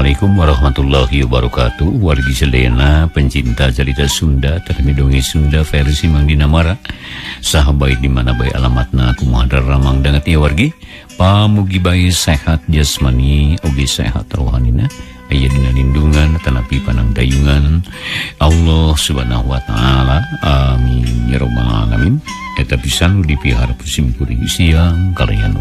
Assalamualaikum warahmatullahi wabarakatuh. Wargi sadayana pencinta cerita Sunda termidongi Sunda versi Mang Dinamara. Saha bae di mana bae alamatna kumaha ramang danget ieu wargi. Pamugi bae sehat jasmani oge sehat rohanina. Aya dina lindungan tanapi panangdayungan Allah Subhanahu wa taala. Amin ya rabbal alamin. Eta pisan nu dipiharep simkuring siang kalayan.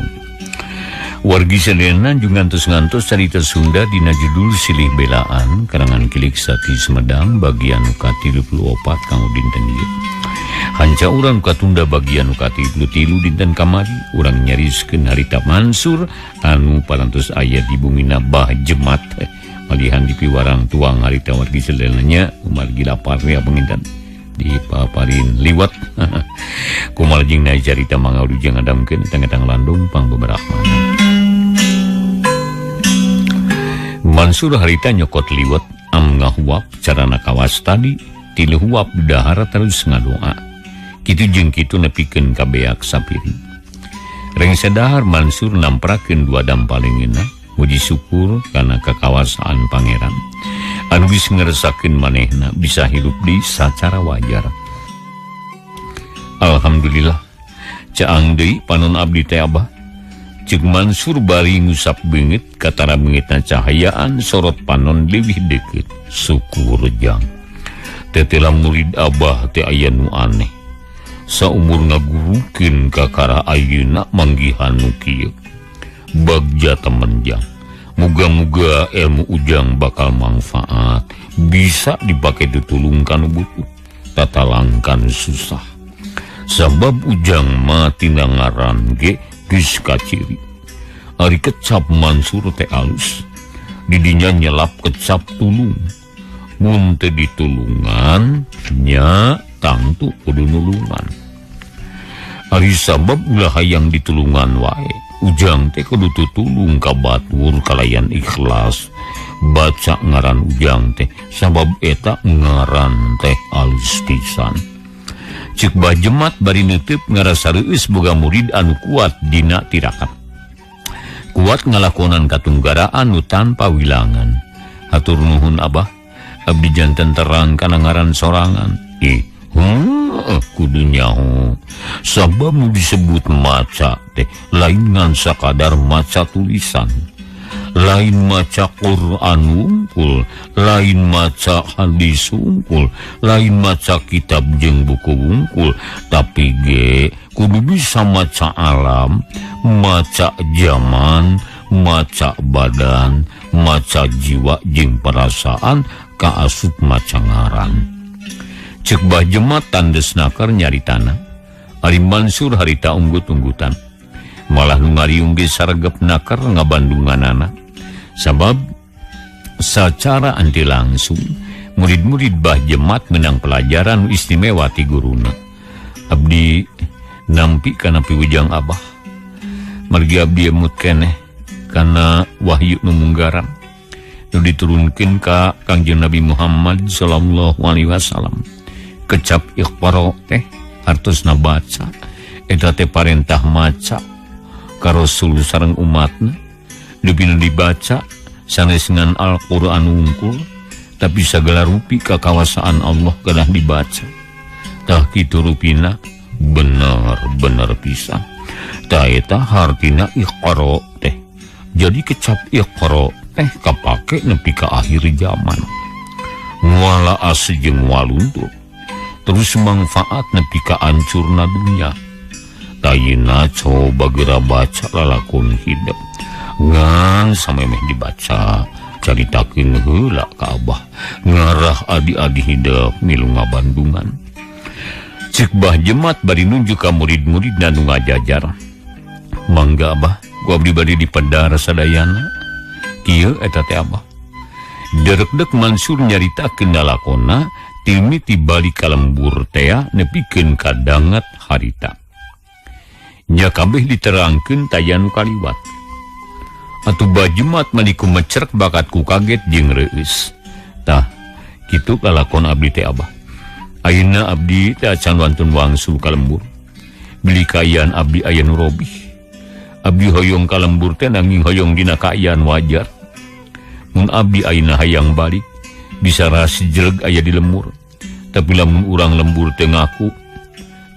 Wargi sadayana jeung ngantos-ngantos carita Sunda dina judul Silih Belaan karangan Kilik Sati Sumedang bagian nu ka-34 kanggo dinten ieu. Hanca urang katunda bagian nu ka-33 dinten kamari urang nyariskeun harita Mansur anu parantos aya di bumina Bah Jemat. Malihan di piwarang tuang harita wargi sadayana nya umargi lapar ya panginten dipaparin liwat. Kumaha jeung na carita mangga jeung ngadamkeun tang-tang landung pangbeberahmana. Mansur harita nyokot liwet am ngahuap carana kawas tadi tilu huap dahar terus ngadoa. Kitu jeung kitu nepikeun ka beak sapiring. Rengse dahar Mansur namprakeun dua dampalingeuna muji syukur kana kakawasaan pangeran. Anu geus ngeresakeun manehna bisa hirup di sacara wajar. Alhamdulillah. Caang deui panon abdi teh abah. Cek Mansur bari ngusap beungit katara beungitna cahayaan sorot panon leuwih deukeut. Syukur jang. Tetela murid abah teh aya nu aneh. Saumur ngagurukeun kakara ayeuna manggihan nu kieu. Bagja temen jang. Muga-muga ilmu ujang bakal manfaat, bisa dipake ditulung kanu butuh, tatalangkan susah. Sabab ujang mah tina ngaran ge geus kaciri. Ari kecap Mansur teh alus. Didinya nyelap kecap tulung. Mun teu ditulungan nya tangtu kudu nulungan. Ari sabab ulah hayang ditulungan wae. Ujang teh kudu tutulung ka batur kalayan ikhlas. Baca ngaran ujang teh sabab eta ngaran teh alus pisan. Cek Bah Jemat bari neuteub ngarasa reueus boga murid anu kuat dina tirakat. Kuat ngalakonan katunggaraan nu tanpa wilangan. Hatur nuhun abah, abdi janten terang kana ngaran sorangan. Ih, kudu nyaho. Sabab nu disebut maca teh lain ngan sakadar maca tulisan. Lain maca Quran wungkul, lain maca hadis wungkul, lain maca kitab jeung buku wungkul, tapi ge kudu bisa maca alam, maca zaman, maca badan, maca jiwa jeung perasaan kaasup maca ngaran. Cek Bah Jemat tandes nakar nyaritana. Ari Mansur harita unggut-unggutan. Malah nu ngariung ge saregep nakar ngabandunganana. Sabab sacara anti langsung murid-murid Bah Jemat menang pelajaran istimewa ti guruna. Abdi nampi kana piwujang abah. Margi abdi emut keneh kana wahyu nu munggaran nu diturunkeun ka Kangjeng Nabi Muhammad sallallahu alaihi wasallam. Kecap iqra teh hartosna baca. Eta teh parentah maca ka Rasul sareng umatna. Lebih dibaca sanes ngan Al-Qur'an wungkul, tapi sagala rupi kakawasaan Allah kedah dibaca. Tah kitu rupina bener-bener pisan. Tah eta hartina iqra teh. Jadi kecap iqra teh kapake nepi ka akhir zaman. Mualaas jeung waluntur. Terus manfaat nepi ka ancurna dunya. Tayina coba geura baca lalakon hidup. Ngan samemeh dibaca caritakeun heula ka abah ngarah adi-adi hidup milu ngabandungan. Cek Bah Jemat bari nunjuk ka murid-muridna nu ngajajar. Mangga abah, ku abdi bade dipedar sadayana. Kieu eta teh abah. Derekdek Mansur nyaritakeun lalakonna tilmiti balik ka lembur tea nepikeun ka dangat harita. Nya kabeh diterangkeun taya nu kaliwat. Atuh Bah Jemat mani kumecerek bakat ku kaget jeung reueus. Tah, kitu lalakon abdi teh abah. Ayeuna abdi teh acan wantun wangsul ka lembur. Beli kaayaan abdi aya nu robih. Abdi hoyong ka lembur teh nanging hoyong dina kaayaan wajar. Mun abdi ayeuna hayang balik bisa rasi jeleg aya di lembur. Tapi lamun urang lembur teu ngaku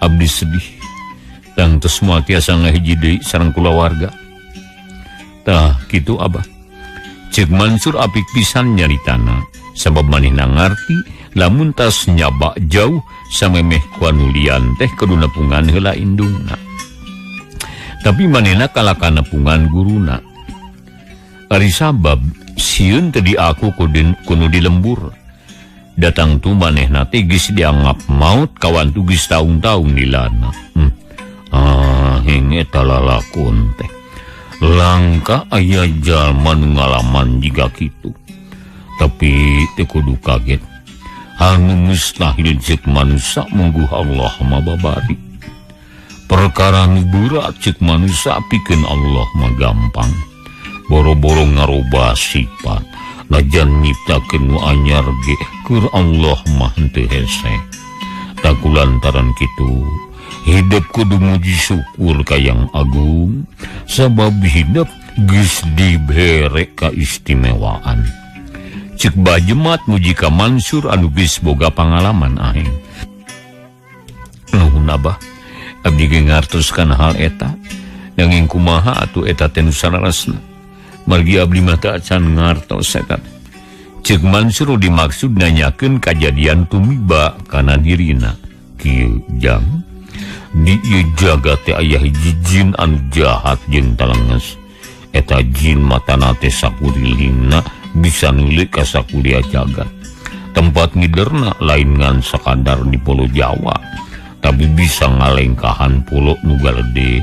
abdi sedih. Tangtos moal tiasa ngahiji deui sareng kulawarga. Tah kitu Abah. Cek Mansur apik pisan nyaritana sabab manehna ngarti lamun tas nyaba jauh samemeh ku anu lian teh kudu nepungan heula indungna. Tapi manehna kalaka nepungan guruna. Ari sabab sieun teu diaku kudu di lembur. Datang tu manehna teh geus dianggap maut kawan tu geus taung-taung dilana. Ah, hing eta lalakon teh. Langka aya jalma nu ngalaman jiga kitu. Tapi teu kudu kaget. Anu mustahil ceuk manusa mungguh Allah mah babari. Perkara nu berat ceuk manusa pikeun Allah mah gampang. Boro-boro ngarobah sifat, najan nyiptakeun nu anyar ge keur Allah mah henteu hese. Tak kulantaran kitu, hidup kudu muji syukur ka Yang Agung, sabab hidup geus dibere kaistimewaan. Cek Bah Jemat muji ka Mansur anu geus boga pangalaman aing. Nuhun Abah, abdi ge ngartos kana hal eta. Nanging kumaha atuh eta teh nu saleresna? Margi abdi mah teu acan ngartos eta. Cek Mansur dimaksud nanyakeun kajadian tumiba kana dirina. Kieu jang di ieu jagat teh aya hiji jin anu jahat jeung talenges. Eta jin matana teh sakurilingna bisa nulik ka sakuria jagat. Tempat ngiderna lain ngan sakadar di Pulau Jawa, tapi bisa ngalengkahan pulau nu galede.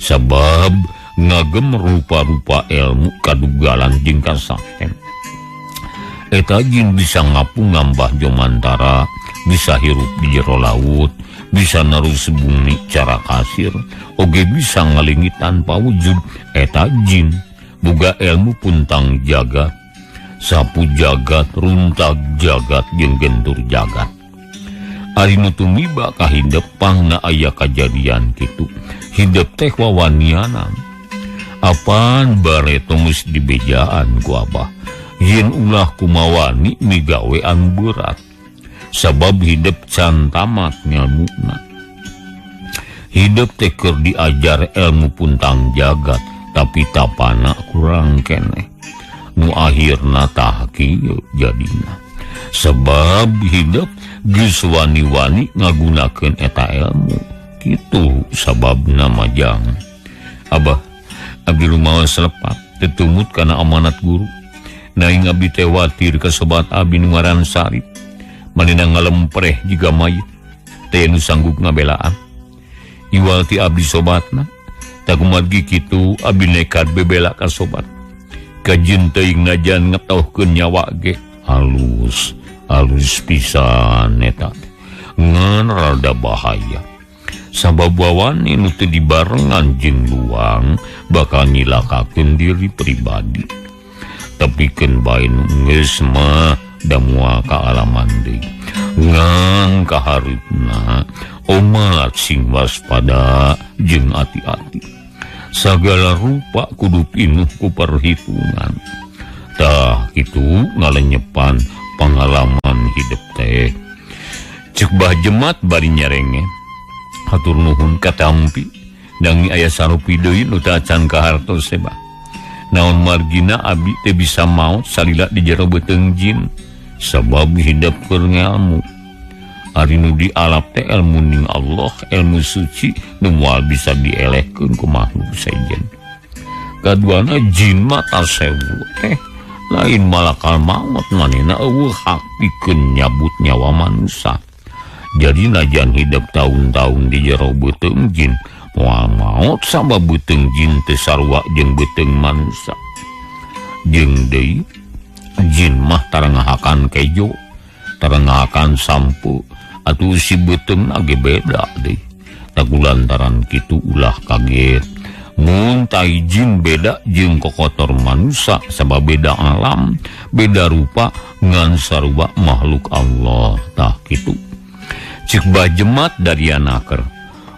Sabab ngagem rupa-rupa ilmu kadugalan jeung kasakten. Eta jin bisa ngapung ngambah jomantara, bisa hirup di jero laut, bisa narus bumi cara kasir, oge bisa ngalingi tanpa wujud. Eta jin boga ilmu puntang jagat, sapu jagat, runtag jagat, jeung gentur jagat. Ari nu tumiba ka hidep pangna aya kajadian kitu. Hidep teh wawanianan. Apan bareto geus dibejaan ku Abah. Yen ulah kumawani migawe anu berat. Sabab hidep can tamat ngelmuna. Hidep teh keur diajar ilmu puntang jagat, tapi tapana kurang keneh. Nu akhirna tah kieu jadina. Sebab hidep geus wani-wani ngagunakeun eta ilmu. Kitu sababna majang. Abah, abdi rumaos lepat tetumut kana amanat guru. Naing abdi teh watir ka sobat abdi nu ngaran Sarip. Manehna ngalempreh jiga mayit. Teh nu sanggup ngabelaan. Iwal ti abdi sobatna. Tak kumargi kitu abdi nekat bebela ka sobat. Kajeun teuing najan ngetohkeun nyawa ge halus, halus pisan eta. Ngan rada bahaya. Sabab wawani nu teu dibarengan jeung luang bakal nyilakakeun diri pribadi. Tapi keun bae nu geus mah da moal kaalaman deui. Ngan kaharipna omalat sing waspada jeung ati-ati. Sagala rupa kudu pinuh ku perhitungan. Tah kitu ngalenyepan pangalaman hidup teh. Cek Bah Jemat bari nyarenge. Hatur nuhun katampi dangi aya sarupi deui nu teu acan kahartos teh Bah. Naon margina abdi teh bisa maot salila di jero beuteung jin sabab hidup keur ngelmu. Ari nu dialap teh ilmu ning Allah, ilmu suci nu moal bisa dielehkeun ku makhluk sejen. Kaduana jin mah tasewu teh lain malakal maot manehna eueuh hak pikeun nyabut nyawa manusa. Jadi najan hidup tahun-tahun di jero beuteung jin moal maot sabab beuteung jin teh sarua jeung beuteung manusa. Jeung deui jin mah tara ngahakan kejo, tara ngahakan sampu, atuh si beuteungna ge beda deui. Tak lantaran kitu ulah kaget. Mun tai jin beda jeung kokotor manusa sabab beda alam, beda rupa ngan sarua makhluk Allah. Tah kitu. Cek Bah Jemat dari anaker.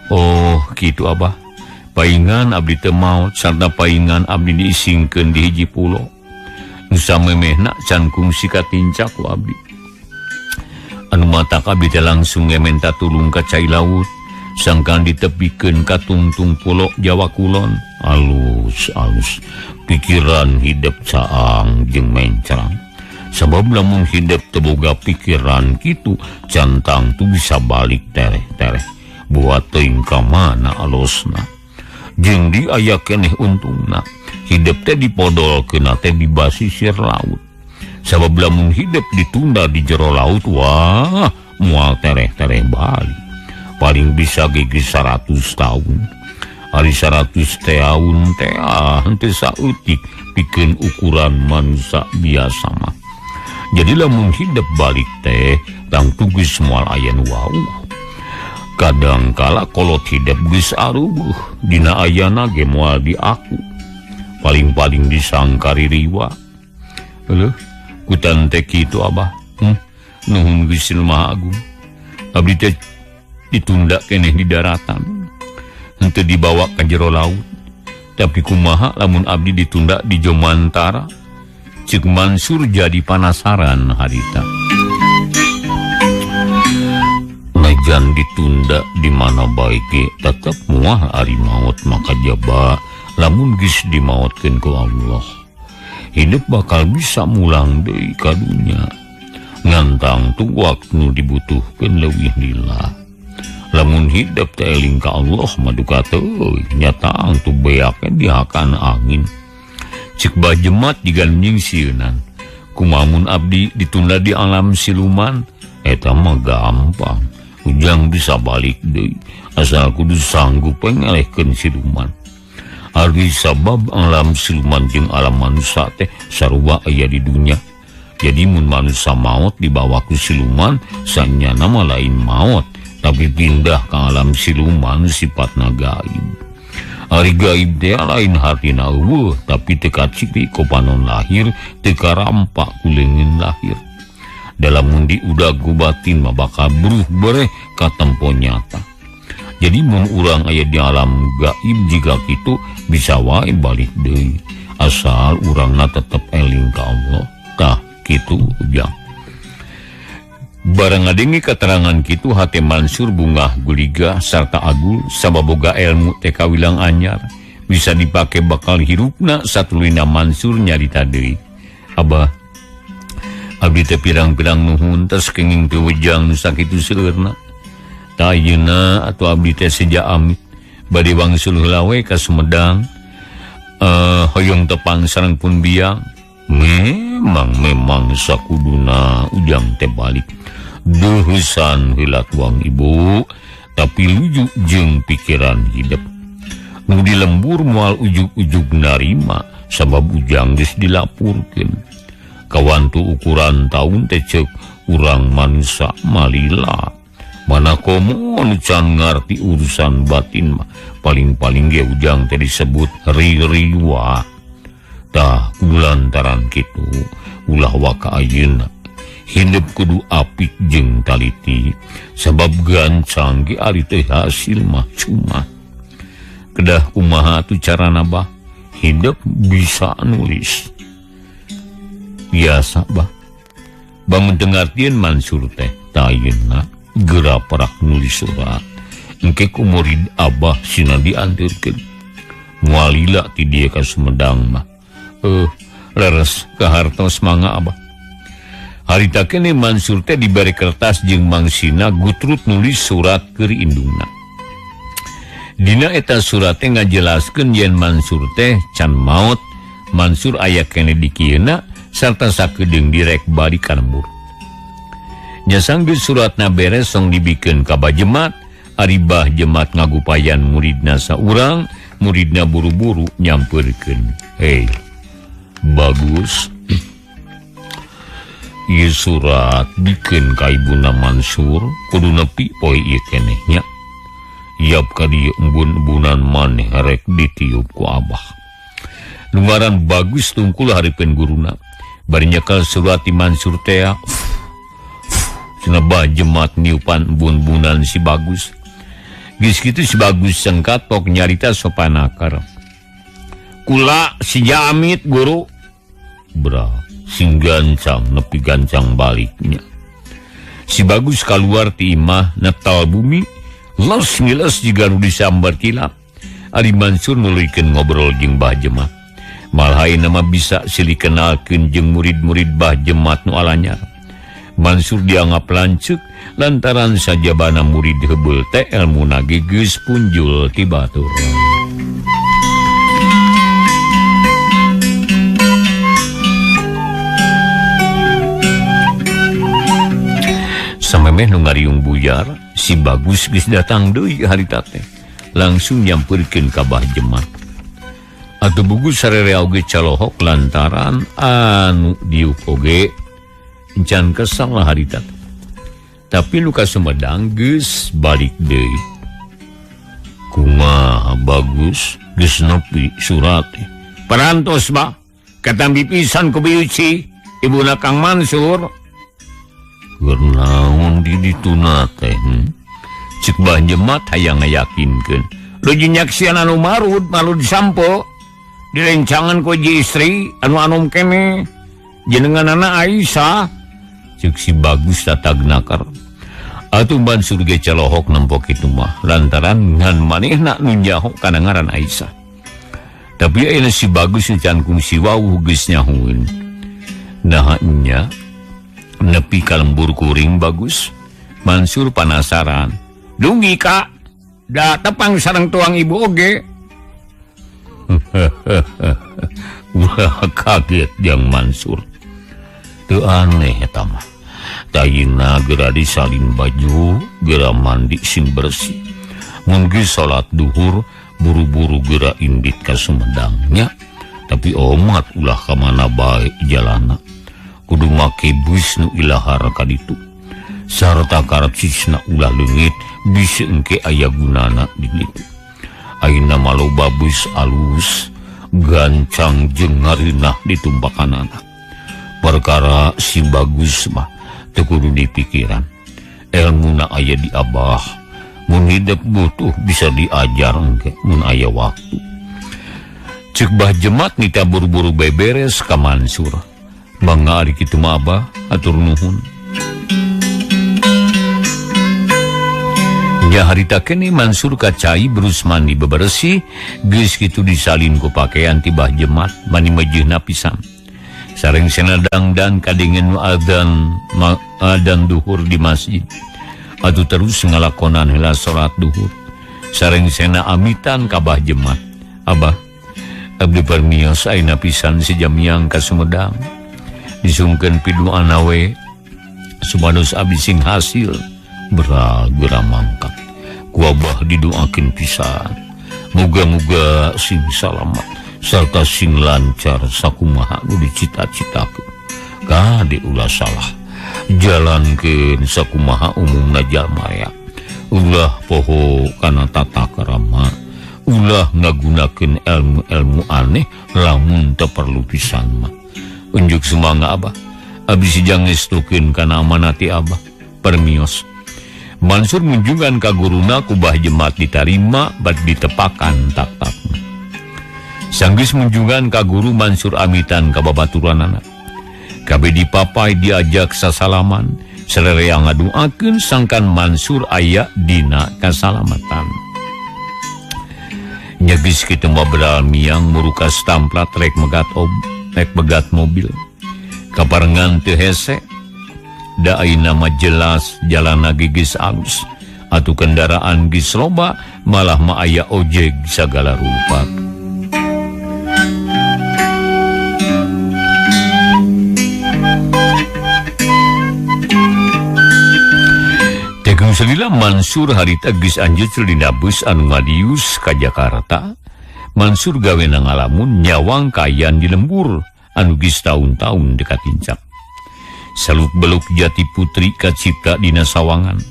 Oh, kitu Abah. Paingan abdi teu maot sarta paingan abdi diisingkeun di hiji pulo. Nu samemehna can kungsi katincak ku abdi. Anu matak abdi teh langsung menta tulung ka cai laut sangkan ditepikeun ka tungtung pulo Jawa Kulon. Alus-alus pikiran hidup caang jeung mencrang. Sabab lamun hidup teu boga pikiran kitu cantang tu bisa balik tereh-tereh. Buat teuing ka mana alosna. Jeung di aya keneh untungna. Hidup teh dipodolkeun teh di basisir laut. Sabab lamun hidup ditunda di jero laut, wah moal tereh-tereh balik. Paling bisa gigi 100 tahun. Ari 100 tahun teh henteu saeutik pikeun ukuran manusia biasa mah. Jadi lamun hidup balik teh tangtu geus moal aya nu wauh. Kadang kala kolot hidup geus arubuh dina ayana ge moal diaku. Paling-paling disangkari riwa. Leuh, kutan teh kitu abah. Nuhun Gusti Maha Agung. Abdi teh ditunda keneh di daratan. Henteu dibawa ka jero laut. Tapi kumaha lamun abdi ditunda di Jomantara? Ceuk Mansur jadi panasaran harita. Najan ditunda di mana bae ge tetep moal ari maot maka jaba lamun geus dimaotkeun ku Allah. Hidup bakal bisa mulang deui ka dunya. Ngantang tu waktu dibutuhkeun leuwih lila. Lamun hidup teh eling ka Allah maduka teuing nyata tu beakna dihakan angin. Cek Bah Jemat jiga nyingsieunan. Kumamun abdi ditunda di alam siluman eta mah gampang. Ujang bisa balik deui asal kudu sanggup ngelehkeun siluman. Ari sabab alam siluman jeung alam manusia teh sarua aya di dunya. Jadi mun manusia maot dibawa ku siluman sanyana mah lain maot tapi pindah ke alam siluman sifatna gaib. Ari gaib teh lain hartina eueuh tapi teu kaciri ku panon lahir teu karampak ku leungeun lahir. Dalam mundi udag ku batin mah bakal bruh bereh katempo nyata. Jadi mun urang aya di alam gaib jiga kitu bisa wae balik deui asal urangna tetep eling ka Allah. Tah kitu ujang. Barang ngadenge keterangan kitu hate Mansur bungah guliga sarta agul sababoga ilmu teh kawilang anyar bisa dipake bakal hirupna satuluyna Mansur nyarita deui. Abah abdi teh pirang-pirang nuhun tos kenging teu wejang nu sakitu seueurna. Tah ayeuna atuh abdi teh seja amit bade wangsul heula we ka Sumedang. Hoyong tepang sareng pun biang. Memang sakuduna ujang teh balik. Duhusan heula tuang ibu tapi lujuk jeung pikiran hidup. Nu di lembur moal ujug-ujug narima sabab ujang geus dilapurkeun. Kawantu ukuran taun teh ceuk urang manusa malila. Mana komo nu can ngarti urusan batin mah paling-paling ge ujang teh disebut ririwa. Tah kulantaran kitu ulah waka ayeuna. Hidup kudu apik jeung taliti sabab gancang ge ari teh hasil mah cuma. Kedah kumaha atuh carana bah? Hidup bisa nulis. Biasa bah. Bangun tengartieun Mansur teh tah ayeuna geura parak nulis surat. Engke ku murid abah sina dianteurkeun. Moal lila ti dieu ka Sumedang mah. Leres kahartos mangga abah. Harita kene Mansur teh dibere kertas jeung mangsina gutrut nulis surat keur indungna. Dina eta surat teh ngajelaskeun yen Mansur teh can maot, Mansur aya kene di kieuna sarta sakedeung direk balik ka lembur. Nya sanggeus suratna beres song dibikeun ka Bah Jemat, ari Bah Jemat ngagupayan muridna saurang, muridna buru-buru nyampeurkeun. Hei, bagus. Ieu surat bikeun ka ibuna Mansur kudu nepi poe ieu keneh nya. Iap ka dieu embun-embunan maneh rek ditiup ku abah. Nu ngaran bagus tungkul hareupeun guruna. Bari nyekel surat ti Mansur teh. Cenah Bah Jemat niupan embun-embunan si Bagus. Geus kitu si Bagus sengkat pok nyarita sopan akar. Kula si Jamit guru. Bra sing gancang nepi gancang baliknya. Si Bagus kaluar ti imah netal bumi los ngiles jiga nu disambar kilap. Ari Mansur nuluykeun ngobrol jeung Bah Jemat. Malah ayeuna mah bisa silih kenalkeun jeung murid-murid Bah Jemat nu alanyar. Mansur dianggap lanceuk lantaran sajabana murid heubeul teh elmuna ge geus punjul ti batur. Samemeh nu ngariung buyar, si Bagus geus datang deui harita teh. Langsung nyamperkeun ka Bah Jemat. Atuh bugu sarerea oge calohok lantaran anu diuk oge encan kesal lah harita teh. Tapi nu ka Sumedang geus balik deui. Kumaha Bagus geus nepi surat teh. Parantos bah, katambi pisan ku Biuci, ibuna Kang Mansur. Keur naon di dituna teh? Cek Bah Jemat hayang ngayakinkeun. Lu nyaksian anu marud, marud sampo. Direncangan ku ji istri anu anom kene. Jenenganana Aisyah. Cek si Bagus tatag nakar. Atuh Mansur ge calohok nempo kitu mah lantaran ngan manehna nu nyaho kana ngaran Aisyah. Tapi ayeuna si Bagus can kungsi wawuh geus nyahueun. Naha nya nepi ka lembur kuring Bagus. Mansur panasaran. Dugi ka, da tepang sareng tuang ibu oge. Wah kaget jang Mansur. Teu aneh eta mah. Tayina geura disalin baju, geura mandi sing bersih. Mun geus salat duhur, buru-buru geura indit ka Sumedang nya. Tapi omat ulah ka mana bae jalana. Kudu make bus nu ilahar ka ditu. Sarta karcisna ulah leungit bisa engke aya gunana di ditu. Ayeuna mah loba bus alus gancang jeung ngareunah ditumpakanana. Perkara si Bagus mah teu kudu dipikiran. Elmuna aya di Abah. Mun hidep butuh bisa diajar engke mun aya waktu. Ceuk Bah Jemat nita buru-buru beberes ka Mansur. Mangga ari kitu mah Abah, atur nuhun. Nya harita kene Mansur kacai berus mandi bebersih, geus kitu disalin ku pakaian ti Bah Jemat mani mejeuhna pisan. Sareng sena dangdan kadengen nu adzan duhur di masjid. Atuh terus ngalakonan heula salat duhur. Sareng sena amitan ka Bah Jemat. Abah, abdi permios ayeuna pisan si jamiang ka Sumedang. Disungkeun piduana we supados abdi sing hasil. Beragera mangkat. Ku Abah didoakeun pisan. Muga-muga sing salamat sarta sing lancar sakumaha nu dicita-citakeun. Kade ulah salah. Jalankeun sakumaha umumna jalma aya. Ulah poho kana tata krama. Ulah ngagunakeun ilmu-ilmu aneh lamun teu perlu pisan mah. Unjuk sumangga Abah. Abdi sijang ngestukeun kana amanati Abah. Permios. Mansur ngunjungan ka guruna ku Bah Jemat ditarima bad ditepakan tak-takna. Sanggeus ngunjungan ka guru Mansur amitan ka babaturanana. Kabeh dipapai diajak sasalaman, sarerea ngaduakeun sangkan Mansur aya dina kasalamatan. Nya geus kitu mah beral miang murukas tamplat rek megat rek begat mobil. Kaparengan teu hese. Da ayeuna mah jelas jalana geus alus. Atuh kendaraan geus loba, malah mah aya ojek sagala rupa. Tekung salila Mansur harita geus anjeut dina bus anu ngadius ka Jakarta. Mansur gawena ngalamun nyawang kayan di lembur anu geus taun-taun dekat incak. Seluk-beluk jati putri kacipta dina sawangan.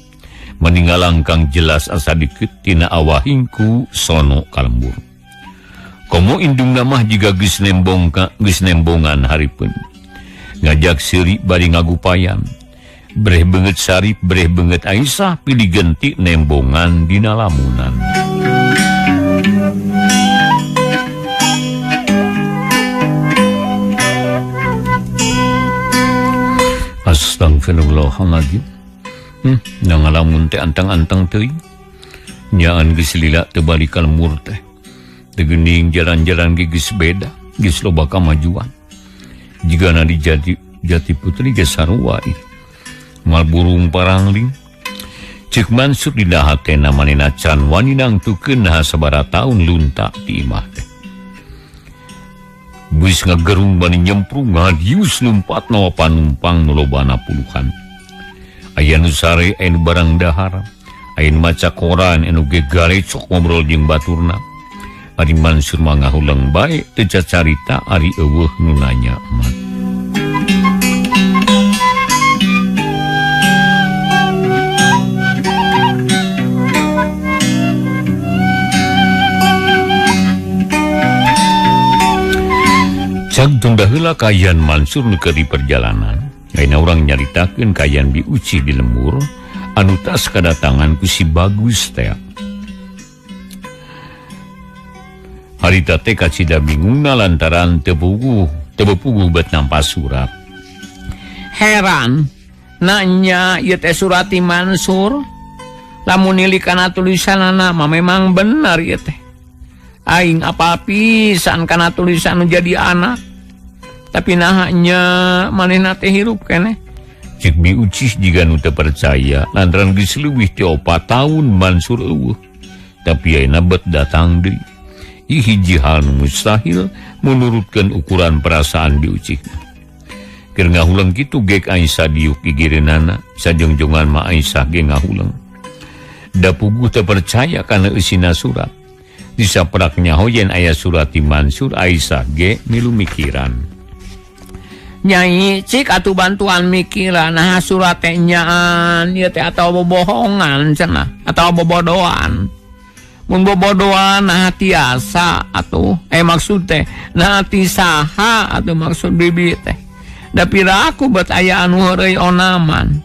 Meninggalangkang jelas asa deket tina awahingku sono kalembur. Komo indungna mah jiga geus nembongan haripun. Ngajak seuri bari ngagupayan. Breh beungeut Sarip, breh beungeut Aisyah pilih genti nembongan dina lamunan. Astagfirullahaladzim. Ngalamun teh antang-antang teuing. Nyaan geus lila teu balik ka lembur teh. Teu geuning jalan-jalan ge geus beda, geus loba kamajuan. Jigana di Jati Putri geus sarua ieu. Mal burung parangling. Cek Mansur dina hatena manehna can wani nangtukeun naha sabaraha taun lunta ti imah teh. Bus ngagerung bani nyemprung ngadius lumpat nawa panumpang nu lobana puluhan. Aya nu sare, aya nu barang dahar, aya nu maca koran, aya nu gegarecok ngobrol jeung baturna. Ari Mansur mah ngahuleng bae teu cacarita ari eueuh nu nanya mah. Cag tunda heula kaayaan Mansur nu keur di perjalanan. Ayeuna urang nyaritakeun kaayaan Bi Uci di lembur anu tas kadatangan ku si Bagus teh. Harita teh kacida bingungna lantaran teu puguh bet nampa surat. Heran, nanya ieu teh surat ti Mansur. Lamun nilik kana tulisanana mah memang bener ieu teh. Aing apal pisan kana tulisan nu jadi anak. Tapi naha nya manehna teh hirup keneh. Cek Bi Ucis jiga nu teu percaya lantaran geus leuwih ti 4 taun Mansur eueuh. Tapi ayeuna bet datang deui. Ieu hiji hal nu mustahil menurutkeun ukuran perasaan Bi Ucis. Keur ngahuleng kitu gek Aisyah diuk gigireunana, sajongjongan mah Aisyah ge ngahuleng. Da puguh teu percaya kana eusina surat. Disaprak nyaho yen aya surat ti Mansur, Aisyah ge milu mikiran. Nyai cik atuh bantuan mikiran nah surat teh nyaan ieu teh atawa bobohongan cenah atawa bobodoan. Mun bobodoan nah tiasa atuh maksud teh nah ti saha atuh maksud bibi teh. Da piraku bet aya anu heureuy onaman.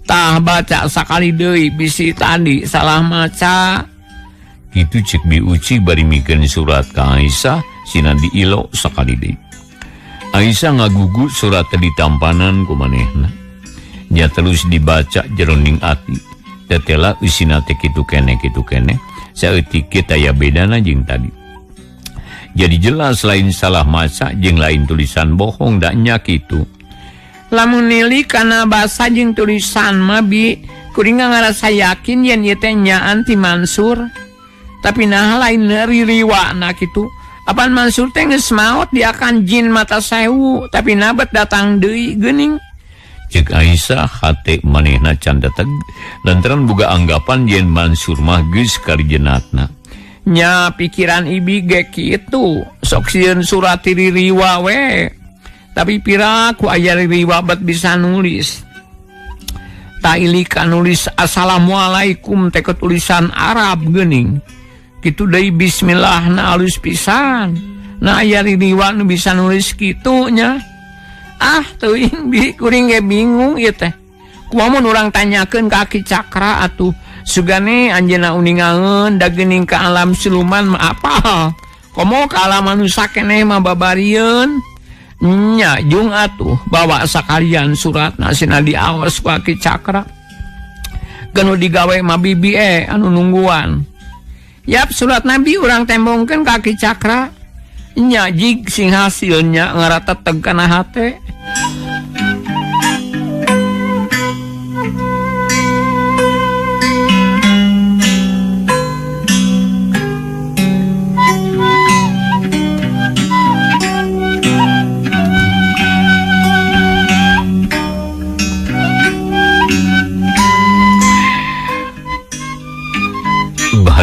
Tah baca sakali deui bisi tadi salah maca. Kitu cek Bi Uci bari mikeun surat ka Aisyah sina diilo sakali deui. Aisyah ngagugu surat teh ditampanan ku manehna. Nya terus dibaca jeroning ati. Tetela eusina teh kitu keneh saeutik ge taya bedana jeung tadi. Jadi jelas lain salah maca jeung lain tulisan bohong da nya kitu. Lamun nilik kana basa jeung tulisan mah bi kuring ngarasa yakin yen ieu teh nyaan ti Mansur. Tapi nah lain ririwana kitu. Apan Mansur teh geus maot diakan jin mata sewu, tapi nabet datang deui geuning. Cek Aisyah hate manehna can dateg lantaran boga anggapan yen Mansur mah geus karijenatna. Nya pikiran ibi ge kitu, sok sieun surat ririwa we. Tapi piraku aya ririwa bet bisa nulis. Ta ilika nulis assalamualaikum teh tulisan Arab geuning. Kitu deui bismillah na alus pisan. Na aya ririwa nu bisa nulis kitu nya. Ah teuing bi kuring ge bingung ieu teh. Kumaha mun urang tanyakeun ka Aki Cakra atuh. Sugane anjeunna uningaeun da geuning ka alam siluman mah apal. Komo ka alam manusa keneh mah babarieun. Nya jung atuh bawa sakalian suratna sina diaos ku Aki Cakra. Geunu digawe mah bibi anu nungguan. Yap surat Nabi urang tembongkeun ka Aki Cakra. Nya jig sing hasilnya ngarateteg kana hate.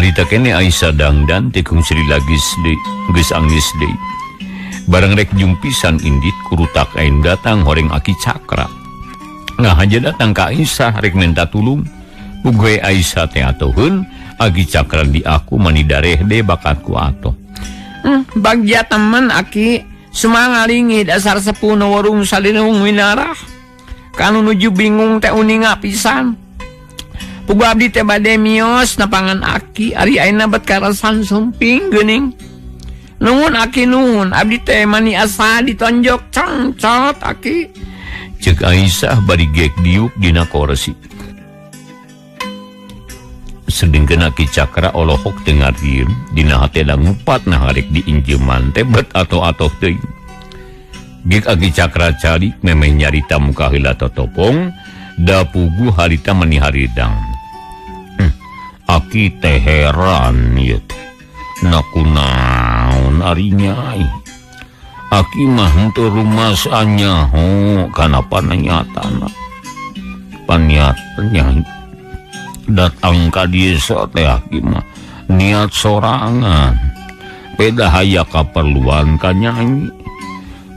Harita kene Aisyah dangdan tikung sri lagis deui geus angis deui. Barang rek jumpisan indit kurutak ain datang horeng Aki Cakra. Nah aja datang ka Aisyah rek minta tulung. Puguh Aisyah teh atuheun Aki Cakra di aku mani dareh de bakatku atoh. Bagja temen Aki sumangalingi dasar sepuh nu warung salinung winarah. Kanu nuju bingung teh uninga pisan. Puguh abdi teh bade mios napangan Aki ari ayeuna bet karasan sumping geuning. Nuhun Aki nuhun abdi teh mani asa ditonjok cangcot Aki. Cek Aisyah bari gek diuk dina korsi. Sedengkeun Aki Cakra olohok teu ngartieun dina hatena ngupat nah harek diinjeman teh bet atau-atoh teuing. Gek Aki Cakra calik memeh nyarita muka heula totopong da puguh harita meni haridang. Aki teh heran ieu teh. Na kunaon ari nyai. Aki mah henteu rumasa nyaho kana paniatana. Paniatnya datang ka desa teh aki mah niat sorangan. Beda haya kaperluan ka nyai.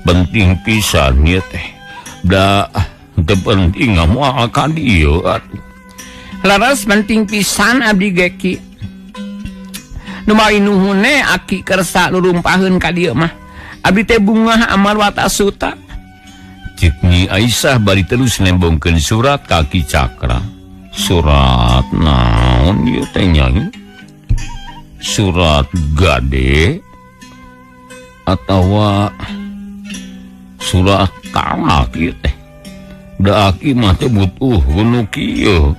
Penting pisan ieu teh. Da teu penting moal ka dieu atuh. Leres penting pisan abdi ge ki. Nu mari nuhune aki kersa lurumpaheun ka dieu mah. Abdi teh bungah amar watasuta. Cek Nyi Aisyah bari terus nembongkeun surat ka Ki Cakra. Surat naon ieu teh nyai? Surat gade atawa surat talak ieu teh? Da aki mah teh butuh nu kieu.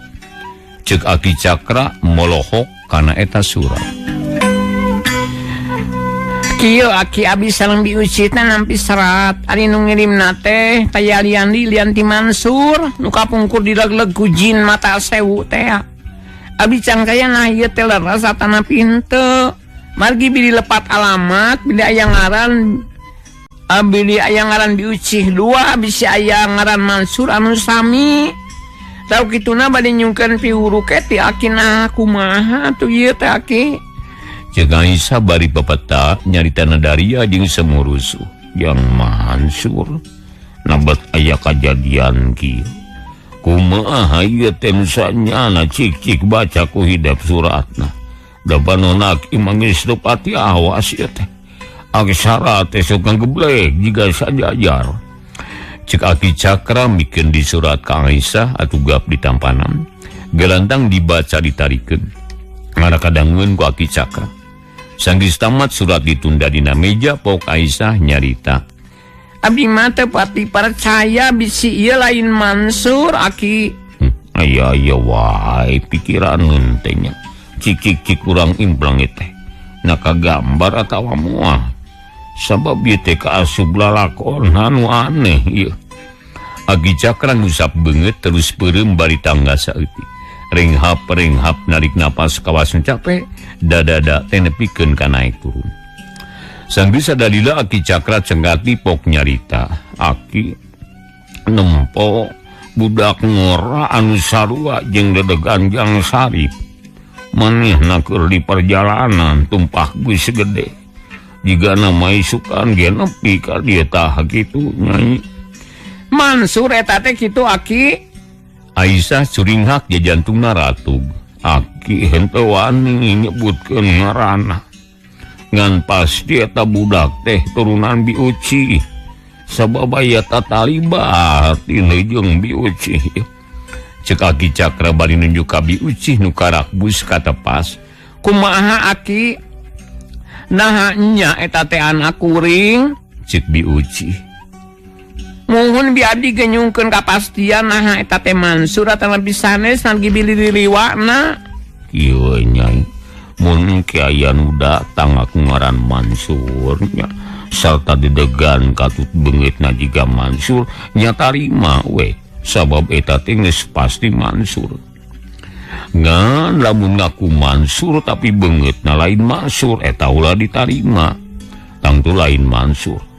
Cek Aki Cakra molohok kana eta surat. Kieu aki abdi sareng biucitna nampi serat. Ari nu ngirimna teh taya lian di lian ti Mansur nu kapungkur dilegleg ku jin mata sewu teh. Abdi cangkaya nah ieu teh leres atana pinte. Margi bilih lepat alamat, bilih aya ngaran, bilih aya ngaran biucih dua, bisi aya ngaran Mansur anu sami. Tau kituna bade nyungkeun piwuru ke ti aki nah kumaha atuh ieu teh aki. Cek Aisyah bari pepeta nyaritana Daria jeung semurusuh yang Mansur nabat aya kajadian kieu. Kumaha ieu teh sanyana cik-cik baca ku hidep suratna. Da panona aki mah geus teu pati awas ieu teh. Aksara teh sok ngageblek jiga sajajar. Cek Aki Cakra mikeun di surat ka Aisyah atuh gap ditampanan. Galantang dibaca ditarikeun. Ngarakadangeun ku Aki Cakra. Sanggeus tamat surat ditunda dina meja pok Aisyah nyarita. Abdi mah teu pati percaya bisi ieu lain Mansur aki. Aya aya wae pikiran teh nya. Cik-cik kurang implang teh. Na kagambar atawa moal. Sabab ieu teh kaasup lalakon anu aneh ieu. Aki Cakra ngusap beungeut terus peureum bari tangga saeutik. Renghap-renghap narik napas kawas nu capek, dadada teh nepikeun ka naek turun. Sanggeus sadalila Aki Cakra cengkati pok nyarita. Aki nempo budak ngora anu sarua jeung dedegan Jang Sarip. Manehna keur di perjalanan tumpah geus gede. Jigana maisukan ge nepi ka dieu tah kitu nyai. Mansur eta teh kitu aki. Aisyah curinghak jajantungna ratug. Aki henteu wani nyebutkeun ngaranna. Ngan pasti eta budak teh turunan Biuci. Sabab aya tatalibat ieu jeung Biuci. Cek Aki Cakra bari nunjuk ka Biuci nu karak bus katepas. Kumaha aki? Naha nya eta teh anak kuring? Cek Biuci. Muhun bi abdi ge nyungkeun kapastian naha eta teh Mansur atawa sanes ngan bilih diriwana. Kieu nyai, mun ke aya nu datang aku ngaran Mansur nya sarta dedegan katut beungeutna jiga Mansur nya tarima we sabab eta teh geus pasti Mansur. Ngan lamun ngaku Mansur tapi beungeutna lain Mansur eta ulah ditarima. Tangtu lain Mansur.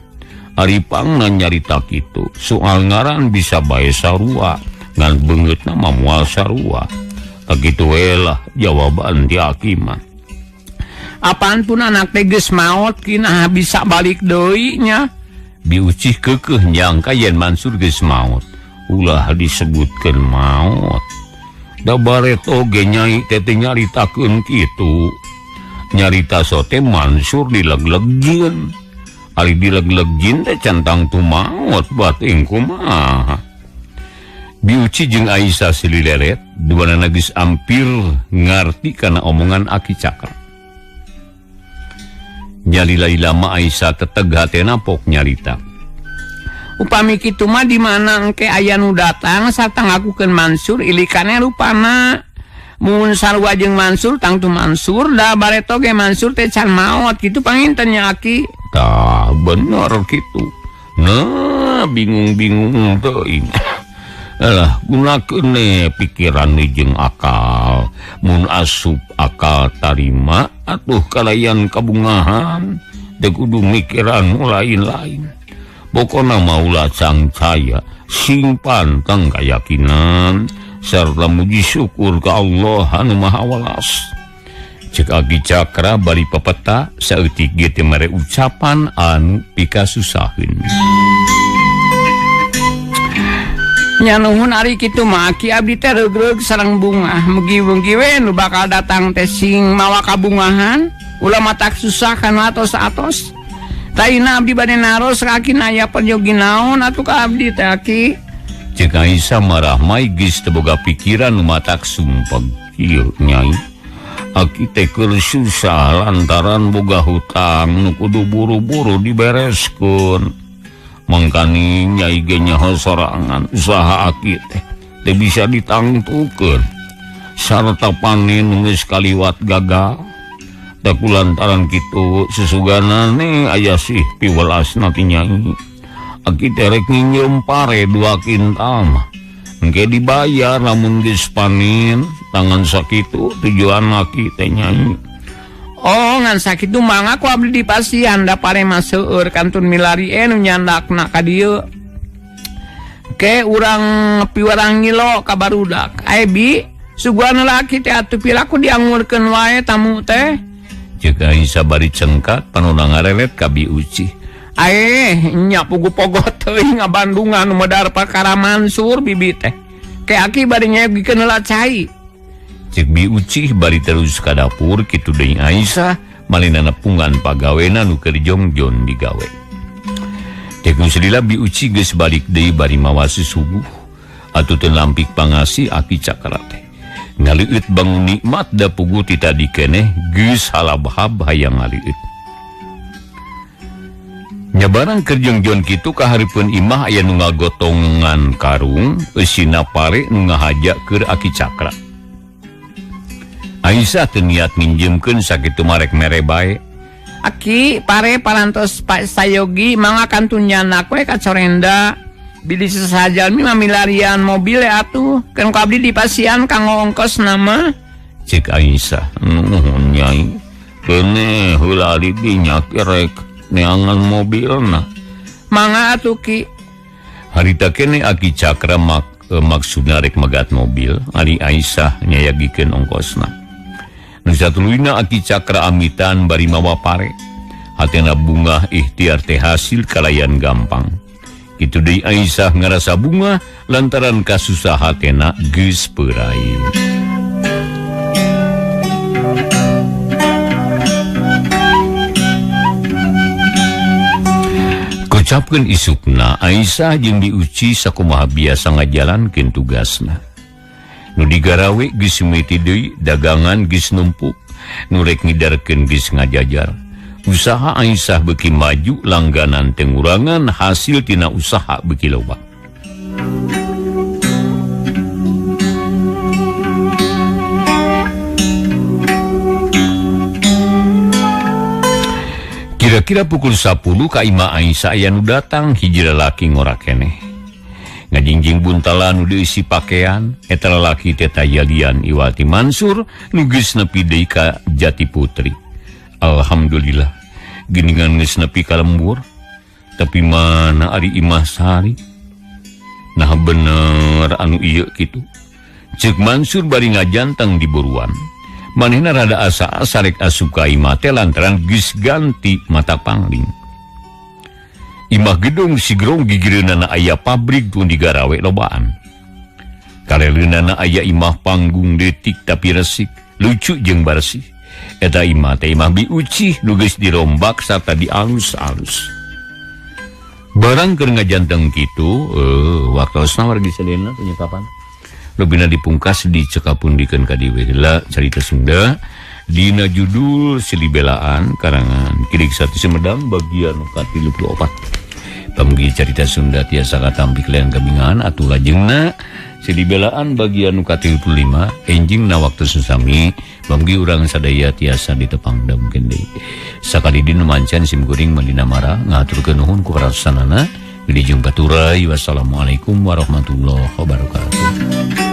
Ari pangna nyarita kitu, soal ngaran bisa bae sarua, ngan beungeutna mah moal sarua. Tah kitu we lah jawaban ti aki mah. Apaan pun anak teh geus maot kinah bisa balik deui nya. Biucih keukeuh nyangka yen Mansur geus maot. Ulah disebutkeun maot. Da bareto ge nyai teh teu nyaritakeun kitu. Nyarita sote Mansur dileglegjeun. Ari dileglegjin teh centang tu maot bating kumaha. Biuci jeung Aisyah silileret, duanana geus ampir ngarti kana omongan Aki Cakra. Nyalila lama Aisyah teteg hatena pok nyarita. Upami kitu mah di mana engke aya nu datang sarta ngakukeun Mansur ilikane rupana. Mun sarua jeung Mansur tangtu Mansur da bareto ge Mansur teh can maot kitu panginten nya Aki. Tah bener kitu. Nah bingung-bingung teuing. Alah gunakeun pikiran jeung akal. Mun asup akal tarima atuh kalayan kabungahan. Teu kudu mikiran nu lain-lain. Pokona mah ulah cangcaya sing pantang kayakinan sarta muji syukur ka Allah anu Maha Welas. Cek Aki Cakra bari pepeta saeutik ge teh mere ucapan anu pikasusaheun. Nya nuhun ari kitu mah Aki, abdi teh reugreug sareng bungah. Mugi-mugi we nu bakal datang teh sing mawa kabungahan, ulah matak susah kana atos-atos. Taina abdi bade naros ka Aki aya peryogi naon atuh ka abdi teh Aki. Cek Aisyah marah mai geus teu boga pikiran nu matak sumpeg. Ieu nyai. Aki teh keur susah lantaran boga hutang nu kudu buru-buru dibereskeun. Mangkani nyai ge nyaho sorangan usaha Aki teh teu bisa ditangtukeun. Sarta panen geus kaliwat gagal. Da kulantaran kitu susuganane aya sih piwelasna ti nyai. Aki teh rek nginjem pare 2 kintal mah. Engke dibayar lamun geus panen tangan sakitu tujuan Aki teh nyai. Oh ngan sakitu mangga ku abdi dipasihan da pare mah seueur kantun milari nu nyandakna ka dieu. Ke urang piwarang ngilo ka barudak. Ae bi suguhan laki teh atuh pilaku diangurkeun wae tamu teh. Cek Aisyah bari cengkat panona ngarelet ka Bi Uci. Ae nya pugu pogot teuing ngabandungan nu medar perkara Mansur bibi teh. Ke Aki bari nyegikeun heula cai. Cek Bi Uci bari terus ka dapur kitu deui Aisyah malina nepungan pagawena nu keur jongjon digawe. Cek nu salila Bi Uci geus balik deui bari mawa susuguh atuh teu lampik pangasih Aki Cakra teh. Ngaleueut bangun nikmat da pugu ti tadi keneh geus halabhab hayang ngaleueut. Nyabarang keur jongjon kitu ka hareupeun imah aya nu ngagotongan karung eusina pare nu ngahaja keur Aki Cakra. Aisyah teu niat minjemkeun sakitu marek mere bae. Aki pare parantos Pak Sayogi mangga kantun nyanak we ka Corenda. Bilih sasajalmi mah milarian mobil atuh keun ku abdi dipasihan kanggo ongkos nama. Cek Aisyah nuhun nyai kene heula di dinya kerek neangan mobilna. Mangga atuh Ki. Harita kene Aki Cakra maksudna rek megat mobil ari Aisyah nyayagikeun ongkosna. Nu satuluyna Aki Cakra amitan bari mawa pare. Hatena bungah ikhtiar teh hasil kalayan gampang. Kitu deui Aisyah ngarasa bunga lantaran kasusah hatena geus peurai. Kocapkeun isukna Aisyah jeung Bi Uci sakumaha biasa ngajalankeun tugasna. Nu digarawe geus mimiti deui, dagangan geus numpuk, nu rek ngidarkeun geus ngajajar. Usaha Aisyah beuki maju, langganan tengurangan, hasil tina usaha beuki loba. Kira-kira pukul 10 ka imah Aisyah aya nu datang, hiji lalaki ngora keneh. Ngajingjing buntalan nu diisi pakaian, eta lalaki teh tayalian Iwati Mansur nu geus nepi deui ka Jati Putri. Alhamdulillah, geningan geus nepi ka lembur. Tapi mana ari Imah Sari? Nah bener anu ieu kitu. Ceuk Mansur bari ngajantang di buruan. Manehna rada asa-asa rek asup ka imah teh lantaran geus ganti mata pangling. Imah gedung sigrong gigireunana aya pabrik tun digarawe lobaan. Kaleleunana aya imah panggung detik tapi resik, lucu jeung bersih. Eta imah teh imah Bi Uci nu geus dirombak sarta dialus-alus. Barang keur ngajanteng kitu, waktosna wargi sadayana penyekapan. Lebihna dipungkas dicekapundikeun ka dieu heula carita Sunda dina judul Silibelaan karangan Kirik Sati Sumedang bagian ka-34. Pamugi carita Sunda tiasa katampi kalian kabingahan atuh lajengna sidi belaan bagian nu ka-35 enjing na waktu sesami pamugi urang sadaya tiasa ditepang damkeun deui. Sakali dina mancan sim kuring Madina Mara ngahaturkeun nuhun ku paratosanana. Wilujeng paturay, wassalamualaikum warahmatullahi wabarakatuh.